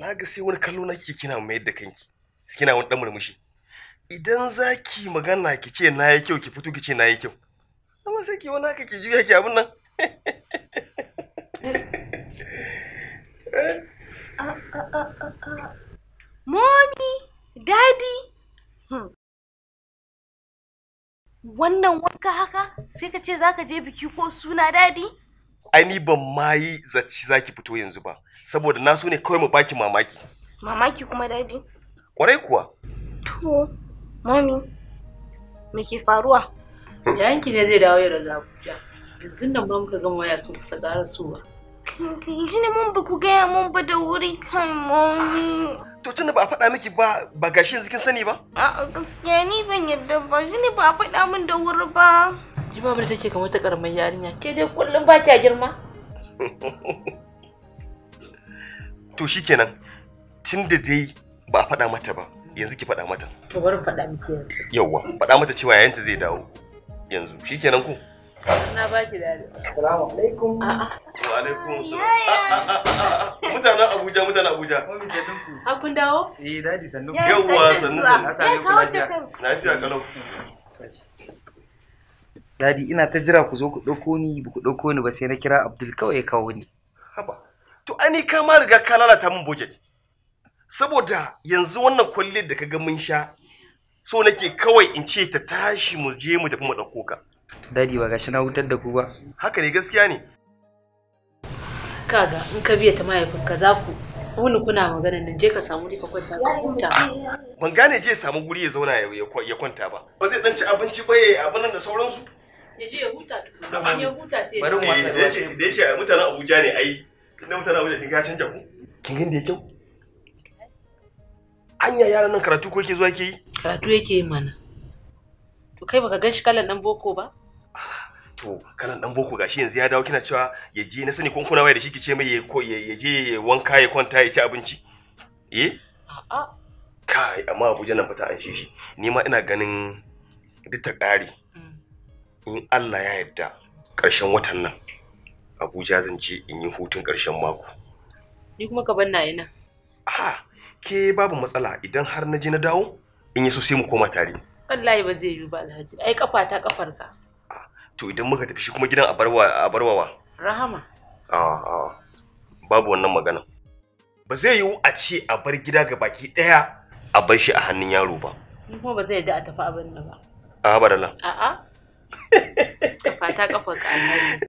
Na ga sai wani kallo na kike kina mayar da kanki. Kina wani dan murmushi. Idan zaki magana ki ce na yi kyau, ki fito ki ce na yi kyau. Amma sai ki wani haka ki juya ki abin nan. Mommy, Daddy. Wannan wanka haka sai ka ce zaka je biki ko suna, Daddy? Ai ni ban ma yi zaci zaki fito yanzu ba, saboda na so ne kawai mu baki mamaki. Mamaki kuma, Daddy? Kwarai kuwa. To, Mommy, me ke faruwa? Yayanki ne zai dawo yau daga Abuja. Yanzu nan ba muka gama waya sun kusa ƙarasowa. Shi ne mun ba ku gaya mun ba da wuri kan, Mommy. To tunda ba a faɗa miki ba, ba gashi yanzu kin sani ba? A'a, gaskiya ni ban yarda ba, shi ne ba a faɗa min da wuri ba. Ji babu da take kamar ta karamar yarinya. Ke dai kullum ba kya girma. To shikenan, tunda dai ba a faɗa mata ba, yanzu ki faɗa mata. To bari in faɗa miki yanzu. Yawwa, faɗa mata cewa yayanta zai dawo yanzu. Shikenan ku? Na baki dadi. Assalamu alaikum. A'a. Wa alaikum salam. Mutanen Abuja, mutanen Abuja. Mami, sannun ku. Har kun dawo? Eh, Daddy, sannun ku. Yawwa, sannu sannu. Na same ku lafiya. Lafiya kalau. Daddy, ina ta jira ku zo ku ɗauko ni, ba ku ɗauko ni ba, sai na kira Abdul kawai ya kawo ni. Haba. To ai ni ka ma riga ka lalata min budget. Saboda yanzu wannan kwalliyar da ka ga mun sha, so nake kawai in ce ta tashi mu je mu tafi mu ɗauko ka. Daddy, ba gashi na hutar da ku ba. Haka ne, gaskiya ne. Kaga in ka biya ta mahaifinka za ku wuni kuna magana nan, je ka samu wuri ka kwanta ka huta. Ban gane je samu guri ya zauna ya kwanta ba. Ba zai dan ci abinci ba, ya abin nan da sauransu. Ya je ya huta tukuna. In ya huta sai ya Bari mu dawo. watsa Eh, da yake mutanen Abuja ne ai. Tunda mutanen Abuja kin ga ya canja ku. Kin ga da ya kyau? Anya yaran nan karatu ko yake zuwa yake yi? Karatu yake yi mana. To kai baka gan shi kalan dan boko ba? To kalan dan boko gashi yanzu ya dawo kina cewa ya je, na sani kun kuna waya da shi ki ce mai ya ko ya je ya wanka ya kwanta ya ci abinci. Eh? A'a. Kai, amma Abuja nan fata an shi. Ni ma ina ganin duk ta ƙare. In Allah ya yarda ƙarshen watan nan Abuja zan je in yi hutun ƙarshen mako. Ni kuma ka banna ina. Ah, ke babu matsala, idan har na je na dawo in yi so sai mu koma tare. Wallahi ba zai yiwu ba, Alhaji. Ai kafa ta kafar ka. To idan muka tafi shi kuma gidan a barwa a barwa wa. Rahama. Ah, babu wannan magana. Ba zai yiwu a ce a bar gida ga baki ɗaya a bar shi a hannun yaro ba. Ni kuma ba zai yarda a tafi abin nan ba. A barala. A'a. Kafa ta kafar ka, Alhaji.